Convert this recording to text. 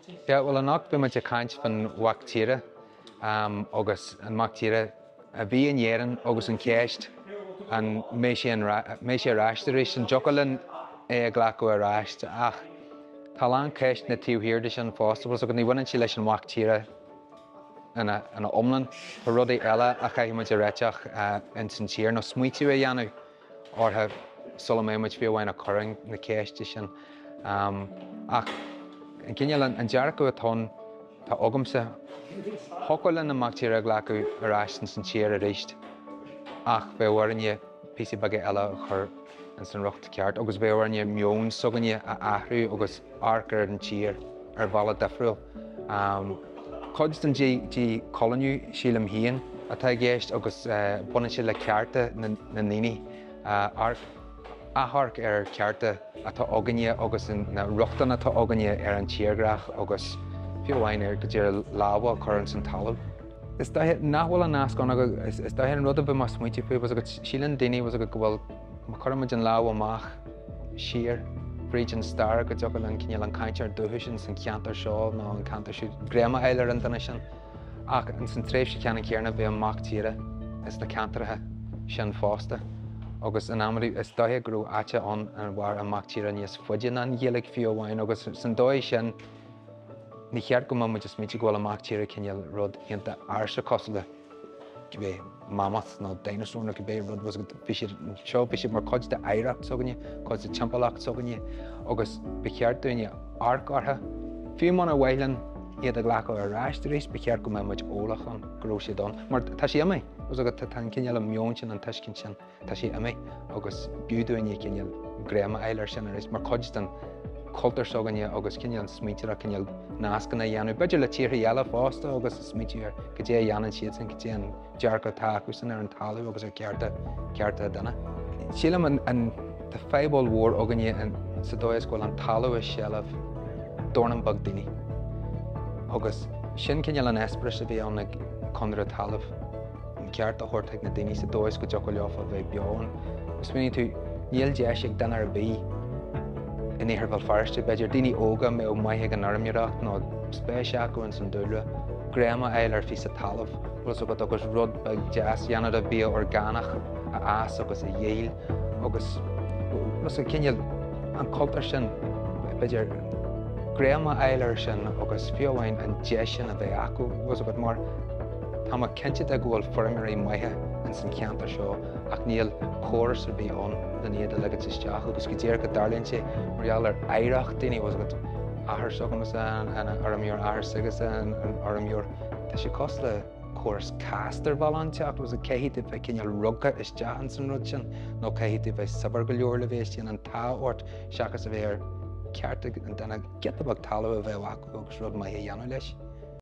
Yeah, bhuel anocht beidh muid ag caint faoin mhac tíre agus an mac tíre a bhí in Éirinn agus an cheist an mbeidh sé mbeidh sé ar ais arís, an dtiocfadh linn é a ghlacadh ar ais ach tá a lán ceisteanna taobh thiar de sin fosta, bhfuil a fhios agat, ní bhaineann sé leis an mhac tíre ina iomlán, tá rudaí eile a chaithfidh muid a réiteach ins an tír nó smaoitiú a dhéanamh orthu sula mbeidh muid fiú amháin ag cur na ceiste sin. Ach an cineál, an dearcadh atá ann, tá agamsa, thiocfadh linn an mac tíre a ghlacadh ar ais ins an tír arís ach bheadh orainne píosaí beaga eile a chur ins an riocht ceart agus bheadh orainne meon s'againne a athrú agus amharc ar an tír ar bhealach difriúil. Cuid den díchoilíniú, sílim féin, atá i gceist agus baineann sé le cearta na ndaoine, amharc ar chearta atá againne agus na rochtain atá againne ar an tírdhreach agus fiú amháin ar go díreach lámha a chur ins an talamh. Is dóiche nach bhfuil an nasc ann agus is dóiche an rud a bhí mé ag smaointiú faoi was agat síleann daoine was agat go bhfuil má chuireann muid an lámh amach siar fríd an stair go dtiocfadh linn cineál an cainteoir dúchais ins an cheantar seo nó an ceantar siúd greim a fháil ar an duine sin. Ach ins an tréimhse ceannann céanna bhí an mac tíre ins na ceantracha sin fosta agus in amannaí is dóiche go raibh áite ann ina mhair an mac tíre níos faide ná an Ghaeilge fiú amháin agus san dóigh sin Ní cheart go mbeadh muid ag smaointiú go bhfuil an mac tíre cineál rud iontach ársa cosúil le cibé mammoth nó dinosaur nó cibé rud was bhí siad seo bhí siad mar chuid de oidhreacht s'againne, cuid de timpeallacht s'againne agus ba cheart dúinne amharc orthu. Fiú muna mhaith linn iad a ghlacadh ar ais arís, ba cheart go mbeadh muid eolach ann go raibh siad ann mar tá sé imithe was agat tá an cineál an meon sin an tuiscint sin. Tá sé imithe agus b'fhiú dúinne cineál greim a fháil air sin arís mar chuid den chultúr s'againne agus cineál an smaointeoireacht, cineál nascanna a dhéanamh, b'fhéidir le tíortha eile fosta agus smaointiú ar cad é a dhéanann siadsan, cad é an dearcadh atá acusan ar an talamh agus ar chearta, cearta duine. Sílim an, an, tá fadhb ollmhór againne sa dóigh is go bhfuil an talamh i seilbh dornán beag daoine agus sin cineál an eispéireas a bhí ann ag Conradh Talaimh. an ceart a thabhairt chuig na daoine sa dóigh is go dtiocfadh leofa bheith beo ann. Má smaoiníonn tú, níl deis ag duine ar bith in Iarthar Bhéal Feirste, b'fhéidir, daoine óga a mbeadh maith ag an fheirmeoireacht nó spéis acu ins an dúlra, greim a fháil ar phíosa talaimh, bhfuil fhios agat, agus rud beag deas a dhéanamh de bia orgánach a fhás agus a dhíol agus, bhfuil fhios agat, cineál an cultúr sin, b'fhéidir, greim a fháil air sin agus fiú amháin an deis sin a bheith acu, bhfuil fhios agat, mar. Tá mé cinnte de go bhfuil feirmeoirí maithe ins an cheantar seo ach níl córas ar bith ann len iad a ligint isteach agus go díreach go dtarlaíonn sé mar gheall ar oidhreacht daoine, bhfuil fhios agat, athair s'agamsa ina fheirmeoir, athair s'aigesa ina fheirmeoir, tá sé cosúil le córas caste ar bhealach inteacht, bhfuil fhios agat, caithfidh tú bheith cineál rugtha isteach ins an rud sin nó caithfidh tú bheith saibhir go leor le bheith istigh an t-ádh ort seachas a bheith ar ceart ag an duine giota beag talaimh a bheith acu agus rud maith a dhéanamh leis.